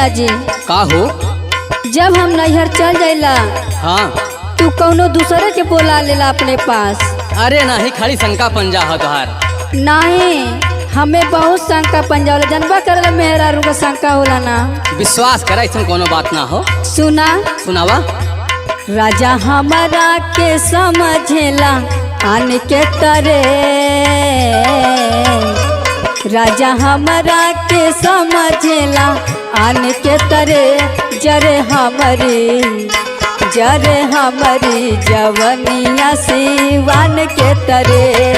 सैया जी, का हो? जब हम नैहर चल जाइला हाँ। तू कौनो दूसरे के बोला लेला अपने पास। अरे नाही, खाली शंका पंजा हो तोहार। नहीं, हमें बहुत शंका पंजा होला। जनबा करेला मेहरारू का शंका होला ना। विश्वास कर, ऐसा कोनो बात ना हो। सुना। सुनावा। राजा हमारा के समझेला आन के तरे, राजा हमारा के समझेला आन के तरे, जरे हमारी, जरे हमारी जवनिया सिवान के तरे।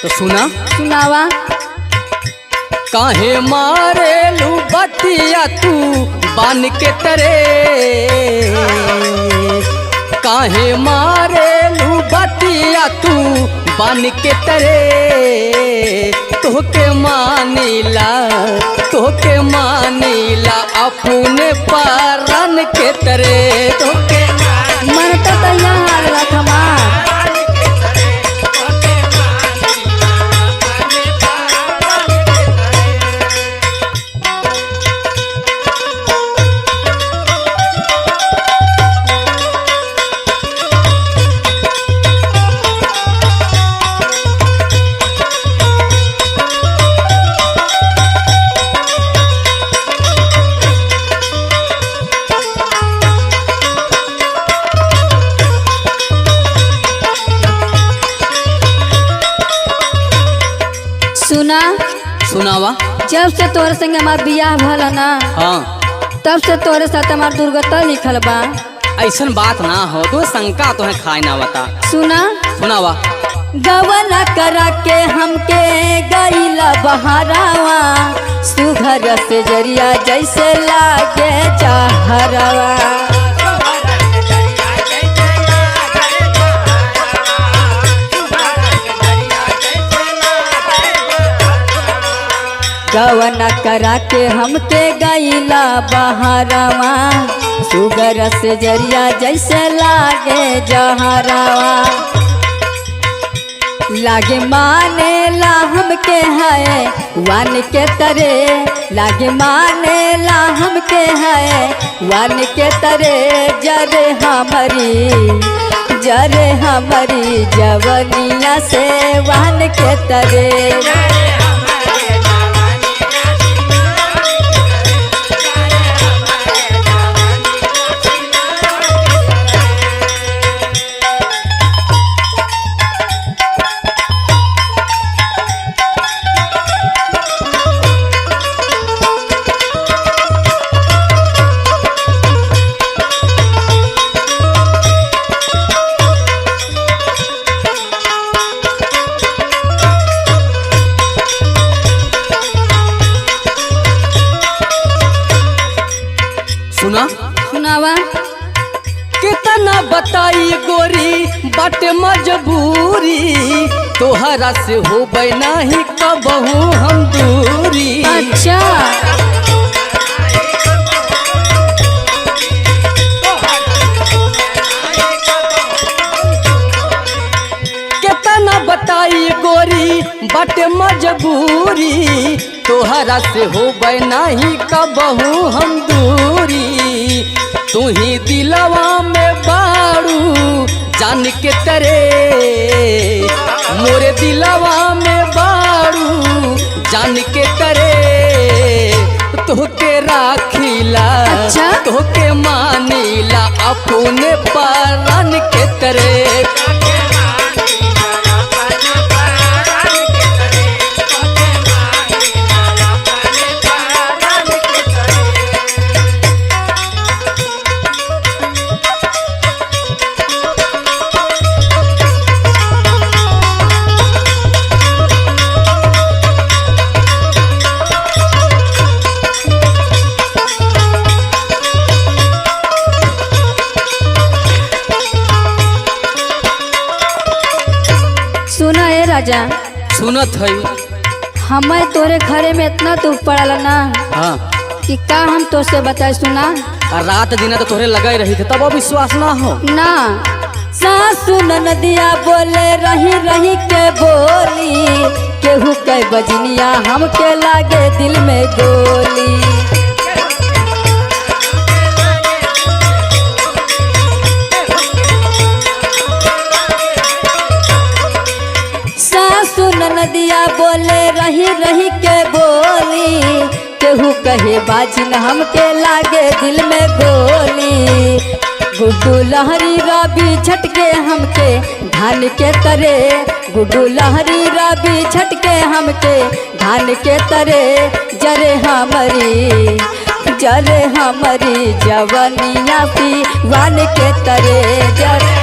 तो सुना। सुनावा। काहे मारेलू बतिया तू बान के तरे, काहे मारेलू बतिया तू बान के तरे, तोहके मानीला, तोहके मानीला अपने पारन के तरे, तोहके मन तो तैयार हाल हमार। सुना। सुनावा। जब से तोहरे संग हमार बियाह भला ना, हाँ। तब से तोहरे साथ हमार दुर्गता लिखल बा। ऐसन बात ना हो, तो शंका तो है खाए ना बता। सुना। सुनावा। गवना करा के हमके गईला बहारावा, सुघर से जरिया जैसे लागे जहरवा। गवना करा के हमके गईला बहारावा, सुगर से जरिया जैसे लागे जहरवा। लागे माने ला हमके है वन के तरे, लागे माने ला हमके है वन के तरे, जरे हमारी, जरे हमारी जवनिया से वन के तरे। सुना। सुनावा। कितना बताई गोरी बट मजबूरी, तोहरा से हो नाही कबहू हम दूरी। अच्छा। कितना बताई गोरी बट मजबूरी, तोहरा से हो नाही कबहू हम दूरी। तू ही दिलवा में बाड़ू जान के तरे, मोरे दिलवा में बाड़ू जान के तरे, तोहके राखीला, अच्छा? तोहके मानीला अपने पारन के तरे। सुना ए राजा। सुनत है। हमें तोरे घरे में इतना दुख पड़ल ना। हाँ। कि का हम तोसे बताए। सुना। और रात दिन तो तोहरे लगाई रही थे, तब विश्वास ना हो। ना। सासु ननदिया बोले रही रही के बोली, केहू के बजनिया हमके लागे दिल में गोली। सासु ननदिया बोले रही रही के बोली, केहू कहे बाजिन हमके लागे दिल में गोली। गुड्डू लहरी रवि झटके हमके धान के तरे, गुड्डू लहरी रवि झटके हमके धान के तरे। जरे हमरी, जरे हमरी जवनिया सी वान के तरे, जरे।